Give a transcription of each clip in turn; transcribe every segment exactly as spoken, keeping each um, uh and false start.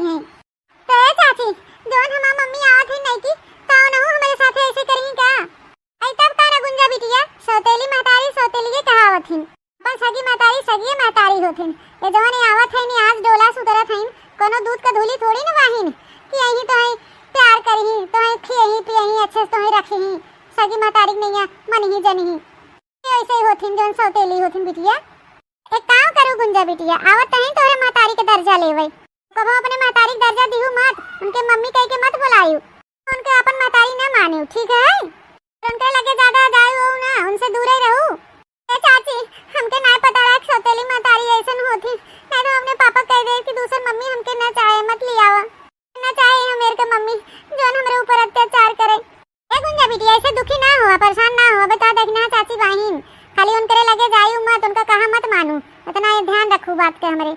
हैं। तो ए चाची, जौन हमार मम्मी आवत है नइकी, तो उनहु हमरे साथे ऐसे करिहीं का? आई तब का ना गुंजा बिटिया, सौतेली महतारी सौतेलिये कहावत हिन। अपन सगी महतारी सगिये महतारी होत हिन। ये जौन ये आवत है नी, आज डोला से उतरत हइन, कोनो दूध का धूली थोड़ी न बाहिन कि यही तोहई प्यार करिहीं, तोहई खियही पियही, अच्छे से तोहई रखिहीं। सगी महतारी के नैया मनही जनिहीं। ये ऐसे ही होथिन जौन सौतेली होथिन बिटिया। एक काम करू गुंजा बिटिया, आवत तहीं तोहरे महतारी के दर्जा लेवे। कबो अपने महतारी के दर्जा दिहू मत, उनके मम्मी कह के मत बुलायू, उनके अपन महतारी न मानियो, ठीक है? और उनके लगे ज्यादा जायू हो ना, उनसे दूरे रहू। ए चाची, हमके नाय पता रहा कि सौतेली महतारी ऐसन होथिन, नहीं तो अपने पापा कह दे कि दूसर मम्मी हमके न चाहे, मत लियावा। ना चाहे हमेर के मम्मी, जौन हमरे ऊपर अत्याचार करे। ए गुंजा बिटिया, ऐसे दुखी ना हुआ, परेशान ना हुआ, बता देखना चाची बाहिन, खाली उनकरे लगे जायू मत, उनका कहा मत मानू, इतना ये ध्यान रखू बात के हमरे।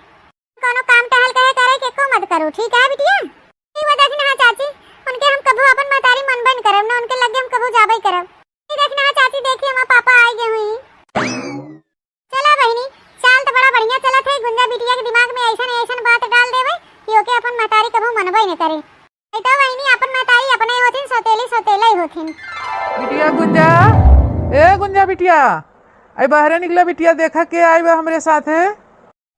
कोनो काम टहल कहे करे के को मत करू, ठीक है बिटिया? ठीक बा, देखना चाची, उनके हम कभो अपन महतारी मनबे न करब, ना उनके लगे हम कभो जाबे करब। ई देखना चाची, देखी हमार पापा आइ गए हुई। चला बहिनी, चाल त बड़ा बढ़िया चलत है। गुंजा बिटिया के दिमाग में ऐसन ऐसन बात डाल देवे कि ओके अपन महतारी कभो मनबे न करे। नहीं तो बहिनी, अपन महतारी अपने होथिन, सौतेली सौतेले ही होथिन। बिटिया गुंजा, ए गुंजा बिटिया, आई बाहरे निकला बिटिया, देखा के आई बा हमरे साथे।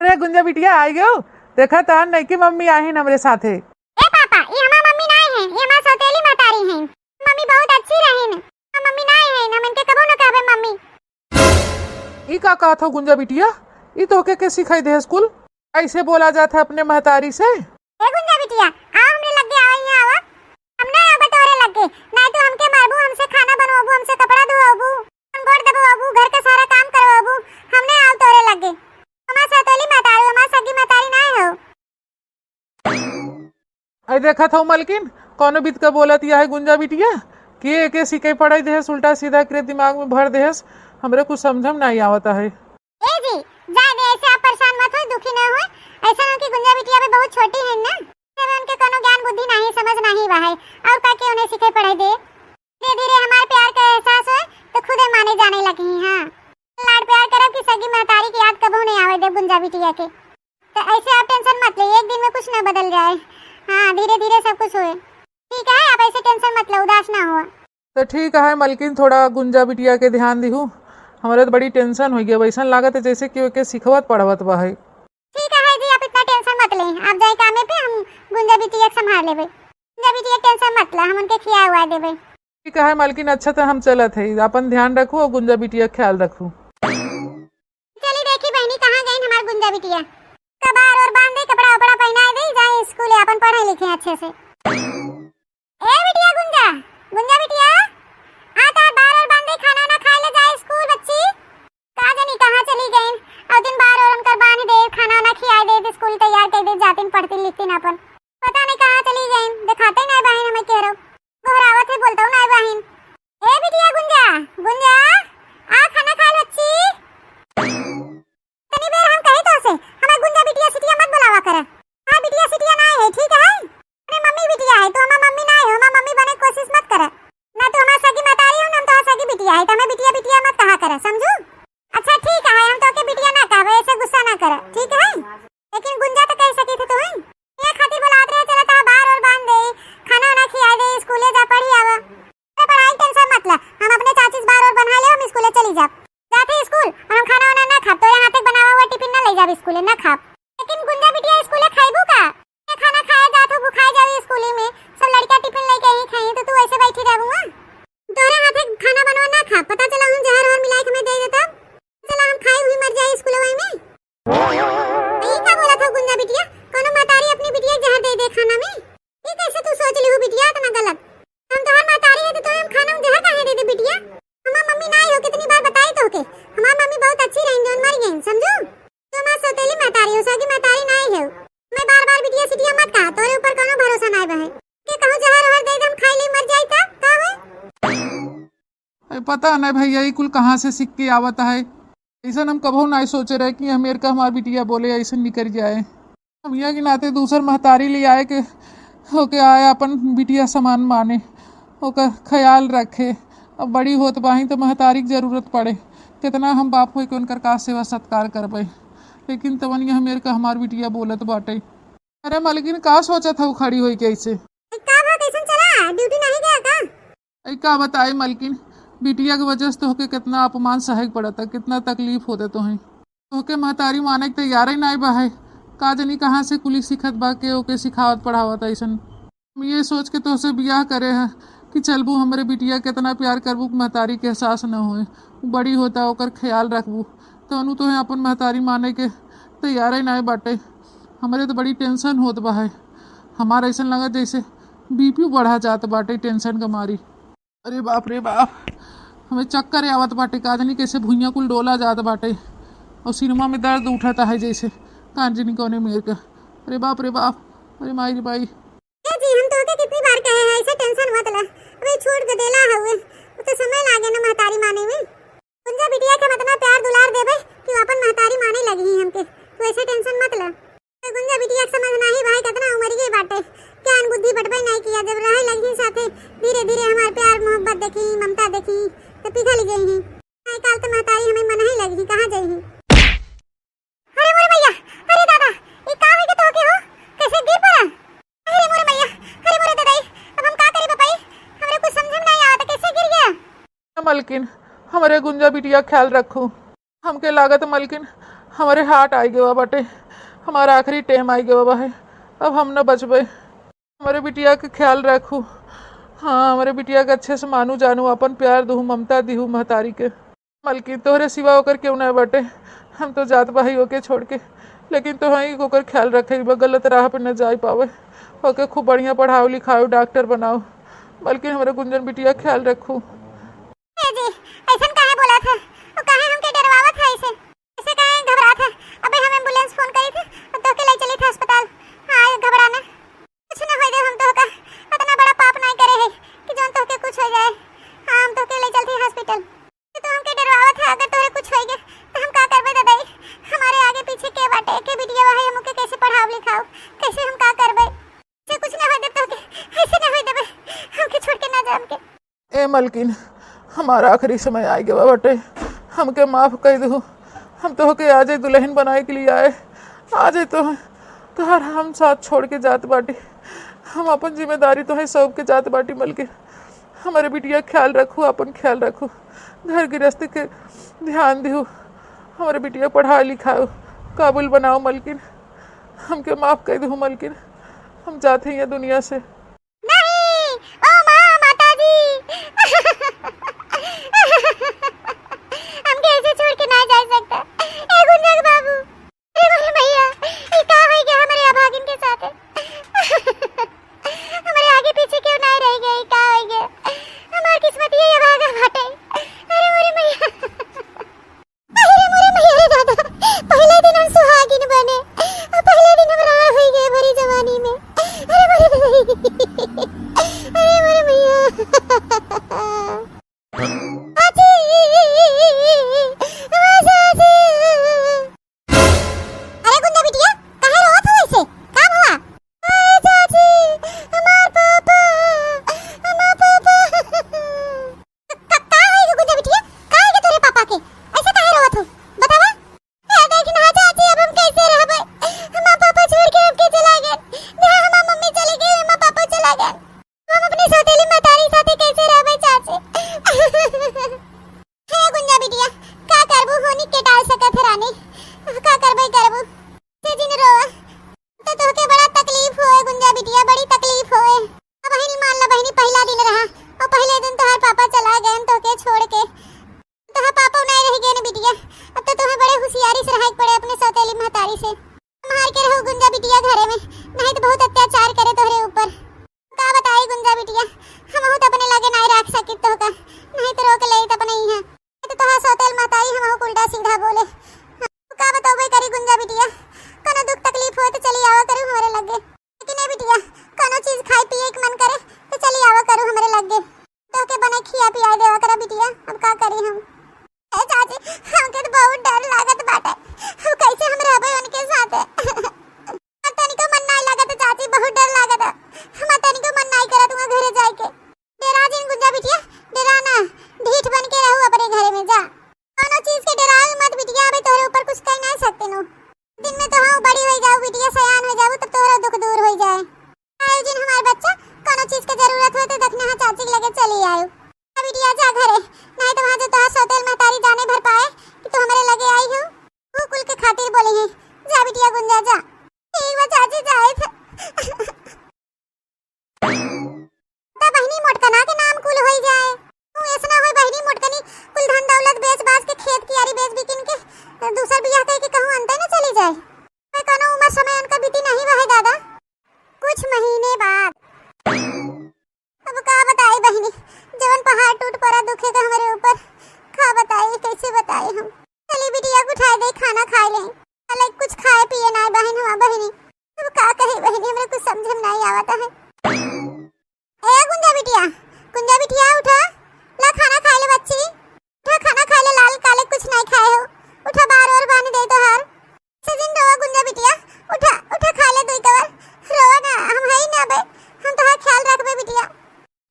अरे गुंजा बिटिया, आई गयो, देखा तार नइकी मम्मी आहिन हमरे साथे। ए पापा, ई हमार मम्मी नाय है, ई हमार सौतेली महतारी है। मम्मी बहुत अच्छी रहिन, हमार मम्मी नाय है, हम इनके कबो न कहबे मम्मी। ई का कहत हो गुंजा बिटिया? ई तोके के सिखाई दे स्कूल? ऐसे बोला जात है अपने महतारी से? ए गुंजा बिटिया, आओ हमरे लगे, आओ यहाँ आओ। हम ना आबे तोरे लगे, नहीं तो हमके मारबू, हमसे खाना बनवाबू, हमसे कपड़ा धोवाबू, हम गोड़ दबवाबू, घर का सारा काम करवाबू। हम ना आब तोरे लगे। हमार सौतेली महतारी, हमार सगी महतारी ना हो। आई देखत हो मलकिन, कौनो बीत का बोलत यह है गुंजा बिटिया, के एके सिखे पढ़ाई देहस, उल्टा सीधा एकरे दिमाग में भर देहस, हमरे कुछ समझम नाई आवत है। ए जी, जाए दे, ऐसे आप परेशान मत हो, दुखी ना हो। ऐसा ना कि गुंजा बिटिया भी बहुत छोटी है ना, तबे उनके कोनो ज्ञान बुद्धि नहीं, समझ नहीं बा है, और का के उन्हें सिखे पढ़ाई दे। धीरे धीरे हमार प्यार का एहसास होए तो खुदे माने जाने लगी। हाँ, लाड़ प्यार करब कि सगी महतारी की याद कबो नहीं आवे दे गुंजा बिटिया के। तो ऐसे आप टेंशन मत ले, एक दिन में कुछ न बदल जाए। हाँ, धीरे धीरे सब कुछ होए। ठीक है, आप ऐसे टेंशन मत लो, उदास ना हो। तो ठीक है मलकिन, थोड़ा गुंजा बिटिया के ध्यान दिहू। हमरे तो बड़ी टेंशन हो गया, वैसन लागत है जैसे कि ओके सिखवत पढ़वत बा है। ठीक है जी, आप इतना टेंशन मत लें, आप जाए कामे पे, हम गुंजा बिटिया के संभाल लेबे। गुंजा बिटिया के टेंशन मत ला, हम उनके खिया हुआ देबे। ठीक है मलकिन, अच्छा तो हम चलत है, अपन ध्यान रखू और गुंजा बिटिया के ख्याल रखू। चली देखी बहनी, कहाँ गई हमार गुंजा बिटिया? कबार और बांध दे, कपड़ा उपड़ा पहना दे, जाए स्कूल अपन पढ़े लिखे अच्छे से। ए बिटिया गुंजा, गुंजा बिटिया, आ तार बार और बांध दे, खाना ना खाए ले जाए स्कूल बच्ची। का जानी कहाँ चली गई, और दिन बार और उनकर बांध दे, खाना ना खियाए दे, स्कूल तैयार कर दे, जातिन पढ़तिन लिखतिन अपन। पता नहीं कहाँ चली गई, दिखाते नहीं बहन हमें कह रहो। गोहरावत है, बोलता हूँ ना बहिन। ए बिटिया गुंजा, गुंजा, आ खाना खा लो बच्ची। तनी बेर हम कही तो से, हमार गुंजा बिटिया सिटिया मत बुलावा कर। हाँ बिटिया सिटिया ना है, ठीक है? अरे मम्मी बिटिया है, तू हमार मम्मी ना है, हमार मम्मी बने कोशिश मत कर। ना तू हमार सगी मतारी हो, ना हम तोहार सगी बिटिया है, तो हमें बिटिया बिटिया मत कहा कर, समझू? अच्छा ठीक है, हम तोके बिटिया ना कहबे, ऐसे गुस्सा ना कर, ठीक है? लेकिन गुंजा तो कह सकी थे तू, हैं? ये खातिर बुलात रहे, चला ता बार और बांध दे, खाना वाना खिया दे, स्कूले जा पढ़ी आवा। अरे पढ़ाई टेंशन मत ला, हम अपने चाची से बार और बना ले, हम स्कूले चली जाब। जाते स्कूल और हम खाना वाना ना खाब, तोरे हाथे बनावा हुआ टिफिन ना ले जाब स्कूले, ना खाब। लेकिन गुंजा बिटिया स्कूले खाइबू का? ये खाना खाए जात हो, भुखाए जावे स्कूले में, सब लड़का टिफिन लेके ही खाई, तो तू ऐसे बैठी रहबू, हाँ? तोरे हाथे खाना बनवा ना खाब, पता चला हम जहर वहर मिलाई के हमें दे देता। चला हम खाई हुई मर जाए स्कूलवा में। ई का बोलत हो गुंजा बिटिया? कोनो महतारी अपनी बिटिया के जहर दे दे खाना में? ई कैसे तू सोच लिहू बिटिया इतना गलत? हम तोहार महतारी है तो तोहे हम खाना में जहर काहे दे दे बिटिया? हमार मम्मी ना आई हो, कितनी बार बताई तोहके। हमार मम्मी बहुत अच्छी रही, जौन मर गई, समझू? तू हमार सौतेली महतारी हो, सगी महतारी ना आई हो। मैं बार बार बिटिया सिटिया मत कहा, तोरे ऊपर कोनो भरोसा ना बहे। के कहूँ जहर वहर दे दे, हम खाई ले मर जाई तब का होई? अरे पता नहीं भैया, ई कुल कहाँ से सीख के आवत है। ऐसन हम कबहू नहीं सोचे रहे कि हमेर का हमार बिटिया बोले ऐसन निकल जाए। हम यहाँ के नाते दूसर महतारी ले आए के होके आए, अपन बिटिया समान माने, ओकर ख्याल रखे। अब बड़ी होत बाही तो महतारी के जरूरत पड़े। कितना हम बाप होए के उनकर का सेवा सत्कार करबे, लेकिन तवन ये हमेर का हमार बिटिया बोलत बाटे। अरे मलकिन, का सोचत हऊ खड़ी होई के ऐसे? का भा, कैसन चला? ड्यूटी नहीं गया का? अरे का बताई मलकिन, बिटिया के वजह से तोहके कितना अपमान सहे के पड़ता, कितना तकलीफ होता तोहे। तोहके महतारी माने के तैयार ही नाई बा है। का जानी कहाँ से कुली सीखत बा, के ओके सिखावत पढ़ावत ऐसन। हम ये सोच के तोहसे बियाह करे हैं कि चलबू, हमरे बिटिया के इतना प्यार करबू कि महतारी के एहसास न होए। उ बड़ी होता, ओकर ख्याल रखबू। तोनू तोहे अपन महतारी माने के तैयार ही नाई बाटे। हमरे तो बड़ी टेंशन होत बा है। हमार ऐसन लगत जैसे बीपी बढ़ा जात बाटे टेंशन के मारी। अरे बाप रे बाप, हमें चक्कर आवत बाटे, का जानी कैसे भुइयां कुल डोला जात बाटे। और सिरमा में दर्द उठता है जैसे, का जानी कौने मेर का। अरे बाप रे बाप, अरे माई रे माई। ए जी, हम तोहके कितनी बार कहे हैं, ऐसे टेंशन मत ले। अबे छोड़ के देला हउए, उ तो समय लागे ना महतारी माने में। गुंजा बिटिया के हम इतना प्यार दुलार देबे कि वो अपन महतारी माने लगी ही हमके। तू ऐसे टेंशन मत ले। तो गुंजा बिटिया के समझ नाही भाई, कितना उमर के बाटे, ज्ञान बुद्धि बटबे नहीं किया। जब रहे लगी साथे, धीरे धीरे हमार प्यार मोहब्बत देखी, ममता देखी, तो पिघल गई ही। आजकल तो महतारी हमें मन ही लगी, कहाँ जाई ही? अरे मोरे मैया, अरे दादा, ये का होई के तोहके हो? कैसे गिर पड़ा? अरे मोरे मैया, अरे मोरे दादाई, अब हम का करी बपाई? हमरे कुछ समझ में नहीं आवत, कैसे गिर गया? मलकिन, हमरे गुंजा बिटिया ख्याल रखू। हमके लागत मलकिन, हमरे हार्ट आई गवा बाटे, हमारा आखिरी टाइम आई गवा बा है, अब हम न बचबे। हमरे बिटिया के ख्याल रखू। हाँ, हमरे बिटिया के अच्छे से मानू जानू, अपन प्यार दुहू, ममता दिहू महतारी के। मलकिन, तोहरे सिवा ओकर केहू ना बाटे। हम तो जात बाही ओके छोड़ के, लेकिन तोहई ओकर ख्याल रखे बा, गलत राह पे न जाई पावे। ओके खूब बढ़िया पढ़ाओ लिखाओ, डॉक्टर बनाओ। मलकिन, हमरे गुंजन बिटिया ख्याल रखू। ए जी, ऐसन काहे बोलत है? वो काहे हमके डरवावत है ऐसे? ऐसे काहे घबरात है? अबे हम एम्बुलेंस फोन करी थे, अब तोहके ले चली थे अस्पताल। हाँ, घबराना। कुछ ना होई दे हम तोहका, इतना बड़ा पाप नहीं करे है कि जोन तोहके कुछ हो जाए। हाँ, हम तोहके ले चलती हॉस्पिटल। तो तू हमके डरवावत है, अगर तोहरे कुछ होई गए तो हम का करबे दादाई? हमारे आगे पीछे के बाटे, के बिटिया है, हम ओके कैसे पढ़ाव लिखाव, कैसे हम का करबे? से कुछ ना होई दे तोहके, ऐसे ना होई देबे, हमके छोड़ के ना जा हमके। ए मलकिन, हमारा आखिरी समय आइ गवा बाटे, हमके माफ कइ दहु। हम तोहके आजे दुलहिन बनाए के लिए आए, आजे तो तोहर हम साथ छोड़ के जात बाटी। हम अपन जिम्मेदारी तोहे सौंप के जात बाटी मलकिन। हमरे बिटिया ख्याल रखू, अपन ख्याल रखू, घर गृहस्थी के ध्यान दिहू, हमरे बिटिया पढ़ाए लिखाओ, काबिल बनाओ मलकिन। हमके माफ कइ दहु मलकिन, हम जात ही दुनिया से। नहीं, ओ माँ, माता जी। हमके ऐसे छोड़ के ना जा सकता। ए गुंजा के बाबू, ए मोरे भैया, ई का होई गया हमरे अभागिन के साथे? हमरे आगे पीछे क्यों ना रह गए, ई का होई गया? हमार किस्मत ये अभागा बाटे। अरे मोरे भैया। अरे मोरे मैया रे दादा, पहले दिन हम सुहागिन बने, और पहले दिन हम राह हुई गए भरी जवानी में। अरे मोरे दादा, अरे मोरे मैया। आजी, आवाज आजी। अरे गुंजा बिटिया, काहे रोवत हो ऐसे? का भवा? अरे चाची, हमार पापा, हमार पापा। का, का होई गे गुंजा बिटिया? का होई गे तोरे पापा के? ऐसे काहे रोवत हो? बतावा। ए, देख ना चाची, अब हम कैसे रहबे? हमार पापा छोड़ के हमके चला गए। जहाँ हमार मम्मी चली गई, हमार पापा चला गए। हम अपने सौतेली महतारी साथे कैसे रहबे चाची? हे गुंजा बिटिया, का करबू? होनी के टाल सकत है रानी, का करबे करबू। से जिन रोवा, तो तोहके बड़ा तकलीफ होए गुंजा बिटिया, बड़ी तकलीफ होए। अब बहिनी मान ला बहिनी, पहला दिन रहा और पहले दिन तोहार पापा चला गए तोहके छोड़ के। तोहार पापा नहीं रह गए न बिटिया, अब तो तोहे बड़े होशियारी से रहे के पड़े अपने सौतेली महतारी से। संभाल के रहो गुंजा बिटिया घरे में, नहीं तो बहुत अत्याचार करे तोहरे ऊपर। का बताई गुंजा बिटिया, हमहू तो अपने लगे नहीं रख सकित तोहका, नहीं तो रोक लेइत अपने इहाँ। तो तोहार सौतेल महतारी हमहू उल्टा सीधा बोले। का बतौबे करी गुंजा बिटिया, कोनो दुख तकलीफ हो तो चली आवा करू हमरे लगे। लेकिन ए बिटिया, कोनो चीज खाए पिए के मन करे तो चली आवा करू हमरे लगे। तोहके बने खिया पिया देवा करा बिटिया, अब का करी हम। ए चाची, हमके तो बहुत डर लागत बाटे, हम कैसे हम रहबे उनके साथे? हमार तनिको मन नाई लागत चाची, बहुत डर लागत। हमार तनिको मन नाई करत हुआ घरे जाए के। डेरा जिन गुंजा बिटिया, डेरा ना, ढीठ बन के रहू अपने घरे में जा। कोनो चीज के डेराऊ मत बिटिया, अबे तोहरे ऊपर कुछ कह नहीं सकते नु। दिन में तो हाँ बड़ी हो जाऊ बिटिया, सयान हो जाऊ, तब तोहरा दुख जाए। आयो जिन हमार बच्चा, कौनो चीज के जरूरत होए तो दखिनहा चाची के लगे चली आयो। जा बिटिया जा घरे, नाहीं तो वहाँ जो तोहार सौतेल महतारी जाने भर पाए कि तू हमरे लगे आई हो, वो कुल के खातिर बोली है। जा बिटिया गुंजा जा। ठीक बा चाची, जाए थे। ता बहिनी मोटकना के नाम कुल होई जाए। तू ऐसना होई बहिनी मोटकनी कुल धन दौलत बेच बाच के खेत कियारी बेच बिकिन के दूसर बियाह कई के कहूँ अंते न चली जाए। कोई कौनो उम्र समय उनका बीती नहीं बा है दादा। कुछ महीने बाद। अब का बताई बहिनी, जवन पहाड़ टूट पड़ा दुखे का हमरे ऊपर, का बताई, कैसे बताई हम। चली बिटिया के उठाए दे, खाना खाए ले। अलग कुछ खाए पिए ना बहिन, हमार बहिनी। अब का कही बहिनी, हमरे कुछ समझ में नहीं आवता है। ए गुंजा बिटिया, गुंजा बिटिया उठा, ला खाना खाए ले बच्ची। उठा खाना खाए ले लाल, काले कुछ नहीं खाए हो। उठा बार और बानी दे तोहार। से जिन रोवा गुंजा बिटिया, उठा, उठा खा ले दुई कवर। रोवा ना, हम हई ना बे, हम तोहार ख्याल रखबे बिटिया।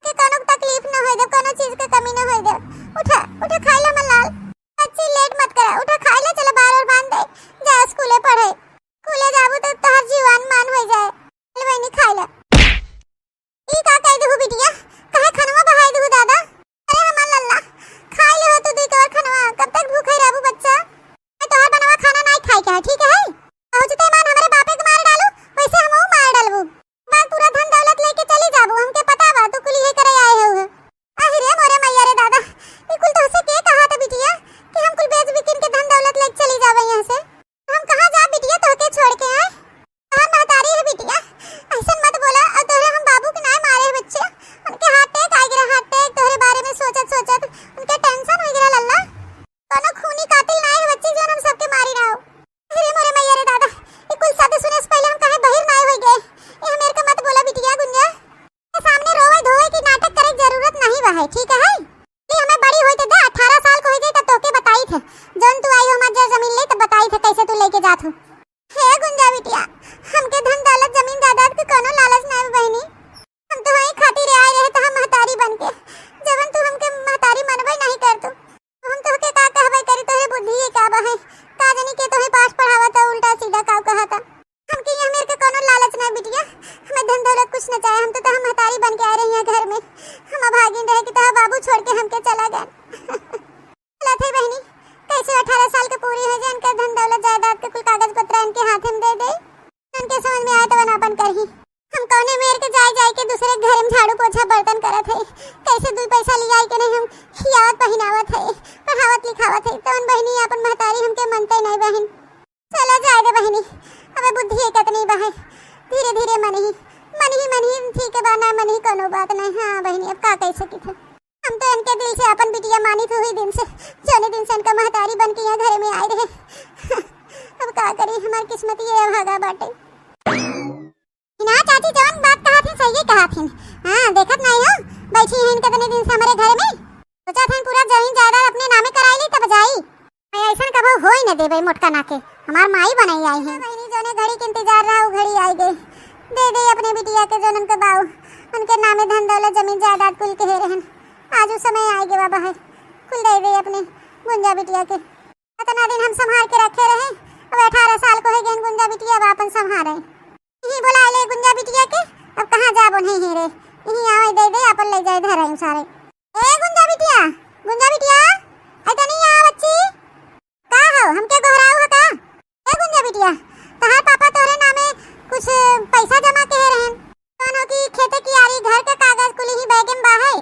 के कौनो तकलीफ न होए देब, कौनो चीज के कमी न होए देब। उठा, उठा खाई ले हमर लाल। बच्ची लेट मत करा, उठा खाई ले, चला बार और बांध दे। जा स्कूले पढ़े। स्कूले जाबू तो तोहर जीवन मान होई जाए। चल बहिनी खाई ले। ई का कह दहु बिटिया? काहे खनवा बहाई दहु दादा? अरे हमार लल्ला, खाई ले हो तू दुई कवर खनवा, कब तक भूखे रहबू बच्चा? ए, तोहर बनवा खाना नाई खाए के है, ठीक है? पहुँचते मान हमरे बापे के मार डालू, वैसे हमहू मार डालबू। बार पूरा धन दौलत लेके चली जाबू, हमके पता बा तू कुल इहे करे आए हो। आहि रे मोरे मैया रे दादा, ई कुल तोहसे के कहा था बिटिया कि हम कुल बेच बिकिन के धन दौलत लेके चली जाबे यहाँ से? हम कहाँ जा बिटिया तोहके छोड़ के आए? तोहर महतारी है बिटिया, ऐसन मत बोला। और तोहरे हम बाबू के नाय मारे है बच्चे, उनके हार्ट अटैक आ गिरा, हार्ट अटैक। तोहरे बारे में सोचत सोचत उनके टेंशन हो गिरा लल्ला। कोनो खूनी कातिल नाय है बच्चे जौन हम सबके मारी रहो। अरे मोरे मैया रे दादा, ई कुल शब्द सुने से पहले हम काहे बहिर नाय हो गए। ये हमेर का मत बोला बिटिया गुंजा। के सामने रोवे धोवे की नाटक करे के जरूरत नहीं बा है, ठीक है? ये हमें बड़ी होई तो दे, अठारह साल को हो जाए तब तोके बताई थे। जौन तू आई हो हमार जर जमीन ले तब बताई थे कैसे तू लेके जात हो। हे गुंजा बिटिया, हमके धन दौलत जमीन जायदाद के कोनो लालच नहीं बा बहिनी। हम तो वही खातिर आए रहे तो हम महतारी बन के, जवन तू हमके महतारी मनबे नहीं कर तू। हम तोहके का कहबे करी, तोहरे बुद्धि ये का बा है? का जानी के तोहे पाठ पढ़ावत है, उल्टा सीधा का कहता। हमके यहाँ मेर के कोनो लालच ना बिटिया, हमें धन दौलत कुछ न चाहे। हम तो तोहर महतारी बन के आए रही हैं घर में। हम अभागिन रहे कि तोहर बाबू छोड़ के हमके चला गए। चला थे बहिनी, कैसे अठारह साल के पूरी हो जाए, इनका धन दौलत जायदाद के कुल कागज पत्र इनके हाथ में दे दे। उनके समझ में आए तो अपन करही। हम कौने मेर के जाए जाए के दूसरे घर में झाड़ू पोछा बर्तन करत है, कैसे दुई पैसा लियाई के नहीं हम खियावत पहिनावत है, पढ़ावत लिखावत है। तवन बहिनी अपन महतारी हमके मनते नहीं बहिन। चला जाए दे बहिनी, अबे बुद्धि एक इतनी बा है, धीरे धीरे मनही, मनही मनही ठीक है बा, ना मनही कोनो बात नहीं। हाँ बहिनी, अब का कह सकी थे, हम तो इनके दिल से अपन बिटिया मानी थी हुई दिन से, जौने दिन से इनका महतारी बन के यहाँ घर में आए रहे। अब का करी, हमार किस्मत ये भागा बाटे। ना चाची, जवन बात कहा थी सही कहा थी। हाँ, देखत नहीं हो, बैठी हैं इनके इतने दिन से हमारे घर में। सोचा था पूरा जमीन जायदाद अपने नामे कराई ली तब जाई। अरे ऐसन कबो होई न देबे मोटका ना के, हमार माई बनाई आई है। बहिनी जौने घड़ी के इंतजार रहा, वो घड़ी आई गई। दे दे अपने बिटिया के, जौन उनके बाऊ, उनके नामे धन दौलत जमीन जायदाद कुल के हे रहन। आज वो समय आई गवा बा है, कुल दे दे अपने गुंजा बिटिया के। इतना दिन हम संभाल के रखे रहे, अब अठारह साल को हो गए गुंजा बिटिया, अब आपन संभाले। यही बोला ले गुंजा बिटिया के, अब कहाँ जाबो नहीं है रे, यही आवे दे दे, आपन ले जाए धराई सारे। ए गुंजा बिटिया, गुंजा बिटिया, ए तनी आ बच्ची, का हो, हमके गोहराऊ है का? ए गुंजा बिटिया, तहार पापा तोहरे नामे कुछ पैसा जमा कहे रहन, कौनो की खेते कियारी, घर के कागज कुल ही बैगे में बा है।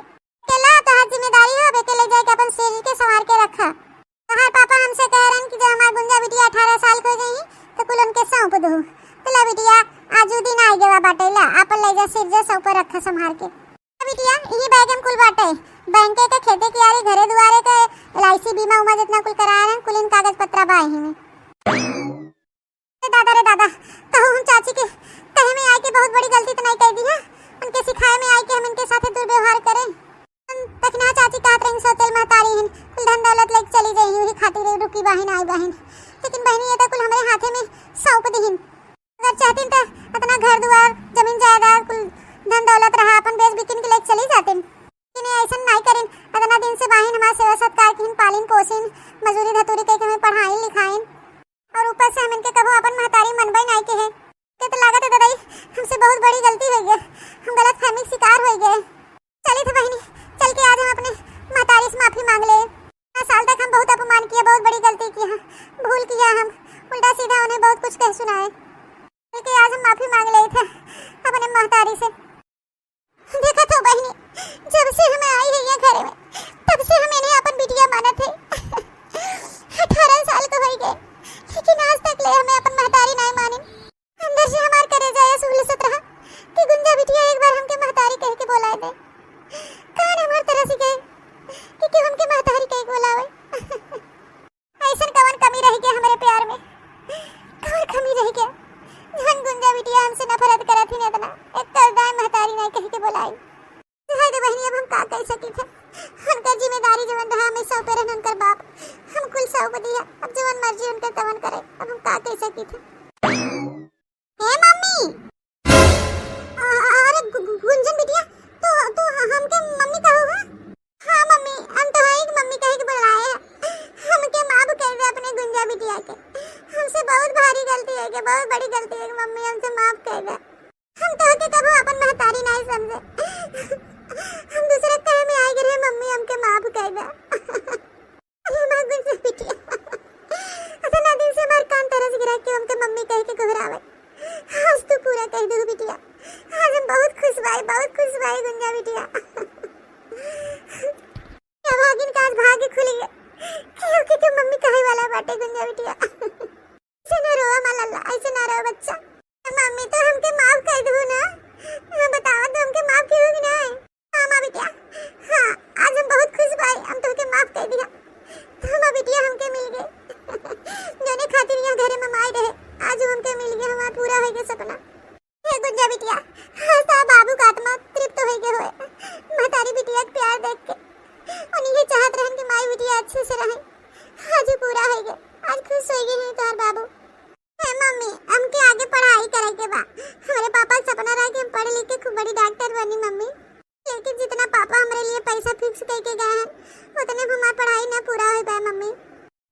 के ला, तहार जिम्मेदारी हो, बेके ले जाए के अपन शरीर के संवार के रखा। तहार पापा हमसे कह रहन कि जब हमार गुंजा बिटिया अठारह साल के हो गई, तो कुल उनके सौंप दू। तो ला बिटिया, आजू दिन आ गवा बाटे, ला, आपन ले जा, सिर जा, सौंप रखा संभाल के। बिटिया, यही बैग में कुल बाटे, बैंक के, खेते कियारी, घरे दुआरे के, एल आई सी बीमा उमा जितना कुल कराए रहन, कुल इन कागज पत्रा बा यही में। रे दादा, रे दादा, कहूँ हम चाची के कहे में आए के बहुत बड़ी गलती तो नहीं कर दी है। उनके सिखाए में आए के हम इनके साथे दुर्व्यवहार करें। हम तखना चाची कहत रही, सौतेल महतारी हिन, कुल धन दौलत लेके चली जाई, वही खातिर रुकी बाहिन, आई बाहिन। लेकिन बहिनी, ये तो कुल हमारे हाथे में सौंप दिहिन। अगर चाहतिन तो इतना घर दुआर, जमीन जायदाद, कुल धन दौलत रहा, अपन बेच बिकिन के लेके चली जातिन। लेकिन ये ऐसन नहीं करिन। इतना दिन से बाहिन हमार सेवा सत्कार किन, पालिन पोसिन, मजूरी धतूरी करके हमें पढ़ाइन लिखाइन। और ऊपर से हम इनके कभो अपन महतारी मनबे नाई के है। के तो लागत है दादाई, हमसे बहुत ये हम गलतफहमी के शिकार होइ गए। चलित बहिनी, चल के आज हम अपने महतारी से माफी मांग ले। इतना साल तक हम बहुत अपमान किया, बहुत बड़ी गलती किया, भूल किया हम, उल्टा सीधा उन्हें बहुत कुछ कह सुनाए। चल के आज हम माफी मांग ले थे अपने महतारी से। देखत हो बहिनी, जब से हम आई है यहाँ घर में, तब से हम इन्हें अपन बिटिया मानत है। अठारह साल के होइ गए, लेकिन आज तक ले हमें अपन महतारी नहीं मानी। अंदर से हमार करेजा ऐसे हुलसत रहा कि गुंजा बिटिया एक बार हमके महतारी कह के बोलाए दे। कान हमार तरस गए कि, कि हमके महतारी कह के बोलावे। ऐसन कवन कमी रह गया हमरे प्यार में, कवन कमी रह गया? जवन गुंजा बिटिया हमसे नफरत करत ही इतना, एक कल दाई महतारी नहीं कह के बोलाई। हाय रे बहिनी, अब हम का कह सकी थे? उनकर जिम्मेदारी जवन रहा, हमें सौंपे रहन उनकर बाप, हम कुल सौंप दिया। अब जवन मर्जी उनकर तवन करे, अब हम का कह सकी थे? ए मम्मी, अ-, अरे गु-, गु-, गुंजन बिटिया, तू, तू हमके मम्मी कहू है? हाँ मम्मी, हम तोहई के मम्मी कह के बुलाए हैं। हमके माफ कर दे अपने गुंजा बिटिया के। हमसे बहुत भारी गलती है के, बहुत बड़ी गलती है के मम्मी, हमसे माफ कर दे। हम तोहके कबो अपन महतारी नहीं समझे। हम दूसरे कहे में आए गिरे मम्मी, हमके माफ कर दे। अरे हमार गुंजा बिटिया, इतना दिन से हमार कान तरस गिरा के हमके मम्मी कह के गोहरावे। आज तू पूरा कह दू बिटिया, आज हम बहुत खुश बाई, बहुत खुश बाई गुंजा बिटिया। अभागिन का आज भाग्य खुल गया, क्योंकि तू मम्मी कहे वाला बाटे गुंजा बिटिया। ऐसे ना रोवा माँ लल्ला, ऐसे ना रोवा बच्चा। मम्मी तो हमके माफ कर दू ना, हाँ बतावा तो हमके माफ कियो कि नहीं? हाँ माँ बिटिया, हाँ, आज हम बहुत खुश बाई, हम तोहके माफ कर दिया। तो माँ बिटिया हमके मिल गए। जौने खातिर यहाँ घरे में माई रहे, आज हमके मिल गए, हमार पूरा हो गया सपना। हे गुंजा बिटिया, आज तो बाबू का आत्मा तृप्त हो गए होए। महतारी बिटिया के प्यार देख के उन्हीं के चाहत रहन कि माई बिटिया अच्छे से रहे। आज ही पूरा हो गए, आज खुश हो गए हैं तोहर बाबू। हे मम्मी, हमके आगे पढ़ाई करे के बा। हमरे पापा के सपना रहा कि हम पढ़ लिख के खूब बड़ी डॉक्टर बनी मम्मी। लेकिन जितना पापा हमरे लिए पैसा fix कइके गए हैं, उतने में हमार पढ़ाई ना पूरा हो पाए मम्मी।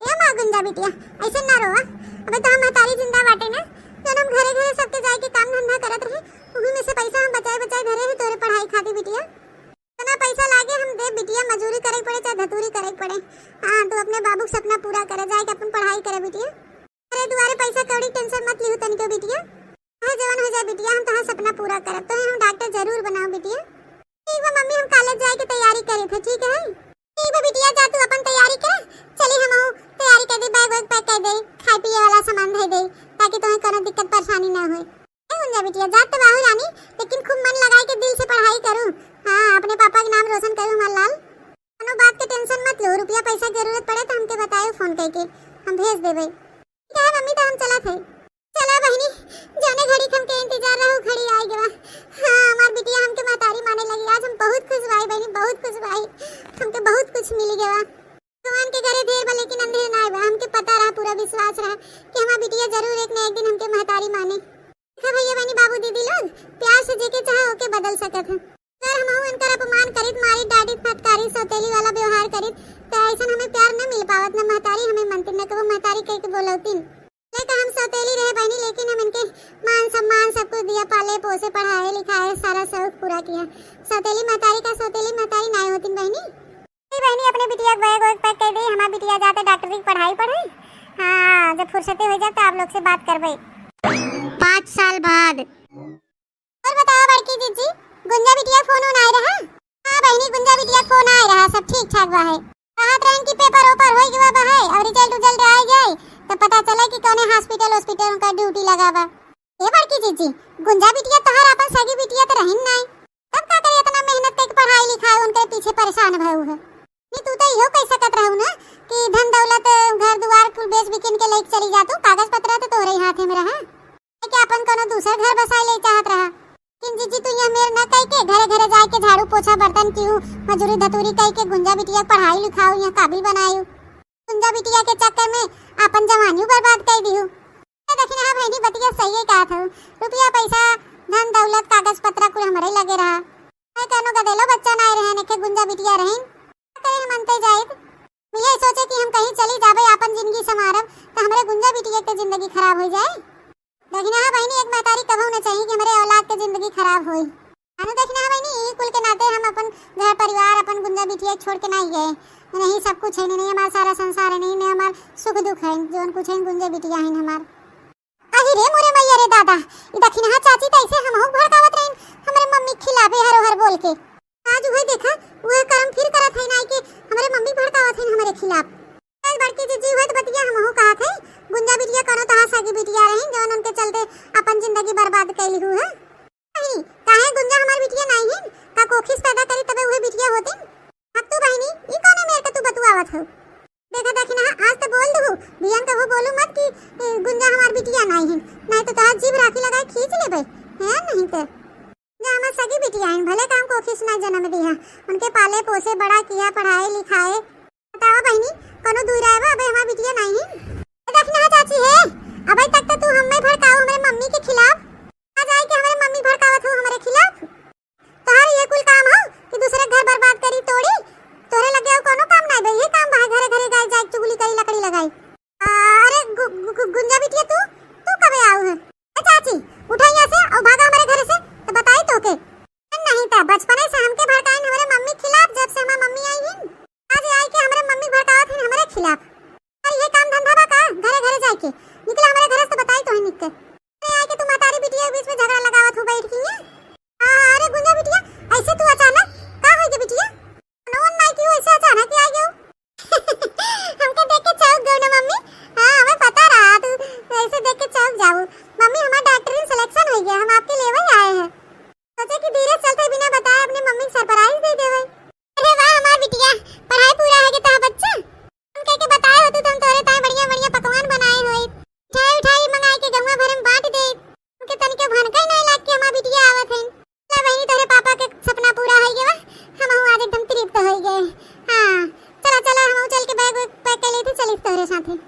ए माँ गुंजा बिटिया, ऐसे ना रोवा। अबे तो हम महतारी जिंदा बाटे ना, जौन हम घरे घरे सबके जाए के काम धंधा करत रहे, उही में से पैसा हम बचाए बचाए धरे हैं तोरे पढ़ाई खातिर बिटिया। इतना पैसा लागे हम दे बिटिया, मजूरी करे के पड़े चाहे धतूरी करे के पड़े। हाँ, तू अपने बाबू के सपना पूरा करे, जाए के अपन पढ़ाई करे बिटिया। अरे दुआरे पैसा कौड़ी के tension मत लिहू तनिको बिटिया। चाहे जवन हो जाए बिटिया, हम तोहार सपना पूरा करब। तोहे हम डॉक्टर जरूर बनाओ बिटिया। ठीक बा मम्मी, हम कॉलेज जाए के तैयारी करे थे, ठीक है? ठीक बा बिटिया, जा तू अपन तैयारी कर। चली हमहू तैयारी कर दे, बैग वैग pack कर दे, खाए पिए वाला सामान धर दे, ताकि तोहे कोनो दिक्कत परेशानी ना होए। ए गुंजा बिटिया, जात तो बाहू रानी, लेकिन खूब मन लगाए के दिल से पढ़ाई करू। हाँ, अपने पापा के नाम रोशन करू हमार लाल। कोनो बात के tension मत लो, रुपया पैसा के जरूरत पड़े तो हमके बताए phone करके, हम भेज देबे। ठीक है मम्मी, तो हम चलत है। चला बहिनी, जौने घड़ी के हमके इंतजार रहा, उ घड़ी आइ गवा। हाँ, हमार बिटिया हमके महतारी माने लगी। आज हम बहुत खुश बाई बहिनी, बहुत खुश बाई। हमके बहुत कुछ मिल गवा। भगवान के घरे देर बा लेकिन अंधेर ना बा। हमके पता रहा, पूरा विश्वास रहा कि हमार बिटिया जरूर एक न एक दिन हमके महतारी माने। देखा भैया बहिनी, बाबू दीदी लोग, प्यार से जेके चाहे ओके बदल सकत है। अगर हमहू इनकर अपमान करित, मारित, डांटित, फटकारित, सौतेली वाला व्यवहार करित, त ऐसन हमें प्यार न मिल पावत, न महतारी हमें मनतिन, न कबो महतारी कह के बोलौतिन। लेकिन हम सौतेली रहे बहिनी, लेकिन हम इनके मान सम्मान सब कुछ दिया, पाले पोसे, पढ़ाए लिखाए, सारा शौक पूरा किया। सौतेली महतारी का सौतेली महतारी नाय होतिन बहिनी। ए बहिनी, अपने बिटिया के बैग वैग pack कर दे, हमार बिटिया जाते डॉक्टरी की पढ़ाई पढ़े। हाँ, जब फुर्सते हो जाए तो आप लोग से बात करबे। पाँच साल बाद। और बताओ बड़की जीजी, गुंजा बिटिया फोन उन आए रहा? हाँ बहिनी, गुंजा बिटिया फोन आए रहा, सब ठीक ठाक बा है। कहत रहन कि पेपर ओपर होई गवा बा है और result उजल्ट आए जाए तो पता चले कि कौने hospital वॉस्पिटल उनका duty लगा बा। ए बड़की जीजी, गुंजा बिटिया तोहार आपन सगी बिटिया तो रहिन नाई, तब का करे इतना मेहनत करके पढ़ाई लिखाई उनके पीछे परेशान भयू है? नहीं तू तो इहो कह सकत रहू ना कि धन दौलत घर दुआर कुल बेच बिकिन के लेके चली जा तू, कागज पत्र तो तोहरे ही हाथे में रहा। कि अपन कोनो दूसर घर बसाए ले चाहत रहा। लेकिन जीजी तू यह मेर न कई के घरे घरे जाए के झाड़ू पोछा बर्तन किहू, मजूरी धतूरी कई के गुंजा बिटिया के पढ़ाई लिखाऊ, यहाँ काबिल बनायू। गुंजा बिटिया के चक्कर में अपन जवानियों बर्बाद कई दिहू। तो देखी ना बहिनी बतिया सही है कहत हूँ, रुपया पैसा धन दौलत कागज पत्रा कुल हमरे लगे रहा। है कोनो गदेलो बच्चा ना रहे, नेके गुंजा बिटिया रहीन। का करे हम अंते जाइत? हम ये सोचे कि हम कहीं चली जाबे, आपन जिंदगी संवारब, तो हमरे गुंजा बिटिया के जिंदगी खराब हो जाए। लेकिन हाँ बहिनी, एक महतारी कबहू न चाहिए कि हमरे औलाद के जिंदगी खराब होई। अनु देखना है बहिनी, ई कुल के नाते हम अपन घर परिवार, अपन गुंजा बिटिया छोड़ के नाहीं गए। नहीं, सब कुछ है, नहीं हमार सारा संसार है, नहीं, नहीं हमार सुख दुख है, जौन कुछ है गुंजा बिटिया है हमार। अहि रे मोरे मैया रे दादा, ई दखिनहा चाची त ऐसे हमहू भड़कावत रहिन हमरे मम्मी के खिलाफ हर हर बोल के। आज उहे देखा, उहे करम फिर करत है ना कि हमरे मम्मी भड़कावत है हमरे खिलाफ। कल बड़की जीजी हुए त बतिया हमहू कहत है, गुंजा बिटिया कौनो तहार सगी बिटिया रहिन, जौन उनके चलते अपन जिंदगी बर्बाद कैली हुए। नहीं, काहे गुंजा हमार बिटिया नाहीं हिन? का कोखी से पैदा करी तबे उहे बिटिया होतिन? हक तू बहिनी, ई कौने मेर के तू बतुआवत हो? देखा दखिनहा, आज त बोल दू, बिहान कबो बोलू मत कि, ए, गुंजा हमार बिटिया नाहीं हिन, नाहीं त तोहार जीभ राखी लगाए खींच लेबे, हैं नहीं त। गुंजा हमार सगी बिटिया हिन, भले काम कोखी से नाहीं जन्म दिहा, उनके पाले पोसे बड़ा किहा, पढ़ाए लिखाए, बतावा बहिनी, कौनो दुई राय बा, अबे हमार बिटिया नाहीं हिन। ए, देखना है चाची है, अबे तक तो तू हमें भड़काओ हमरे मम्मी के खिलाफ। आज आई के हमरे मम्मी भड़कावत हो हमरे खिलाफ। तोहार ये कुल काम हो कि दूसरे घर बर्बाद करी तोड़ी, तोहरे लगे और कौनो काम नाहीं बा, ये काम बा घरे घरे जाए, जाए चुगली करी, लकड़ी लगाई। अरे गु-, गु-, गु-, गुंजा बिटिया तू, तू कबे आऊ है? ए चाची, उठा यहाँ से और भागा हमरे घर से, तो बताई तोके। नहीं त बचपने से हमके भड़काइन हमरे मम्मी खिलाफ, जब से हमार मम्मी आई हिन। आज आई के हमरे मम्मी भड़कावत हिन हमरे खिलाफ। अरे ये काम धंधा बा का? घरे घरे जाए के। निकला हमरे घर से, बताई तोहे निक के। अरे आई के तू महतारी बिटिया के बीच में झगड़ा लगावत हो बैठ के। हाँ, अरे गुंजा बिटिया, ऐसे तू अचानक का होई गे बिटिया? नोन माई की ऐसे अचानक ही आ गयो। हमके देख के चौंक गयो ना मम्मी? हाँ, हमें पता रहा तू ऐसे देख के चौंक जाऊ। मम्मी, हमार डॉक्टरी में सिलेक्शन हो गया, हम आपके लेवे ही आए हैं। सोचे कि धीरे चलते बिना बताए अपने मम्मी को सरप्राइज दे देवे। अरे वाह हमार बिटिया, पढ़ाई पूरा हो गया तोहार बच्चा? हम कह के बताए होतू तो हम तोरे ताए बढ़िया बढ़िया पकवान बनाए होइत, मिठाई उठाई मंगाए के गौवा भर में बांट देइत। हमके तनिके भनका ही नाहीं लाग के हमार बिटिया आवत है। ला बहिनी, तोहरे पापा के सपना पूरा हो गया, हम आज एकदम तृप्त हो गए। हाँ, चला चला, हम चल के बैग वैग पैक कर लेते, चली तोहरे साथे।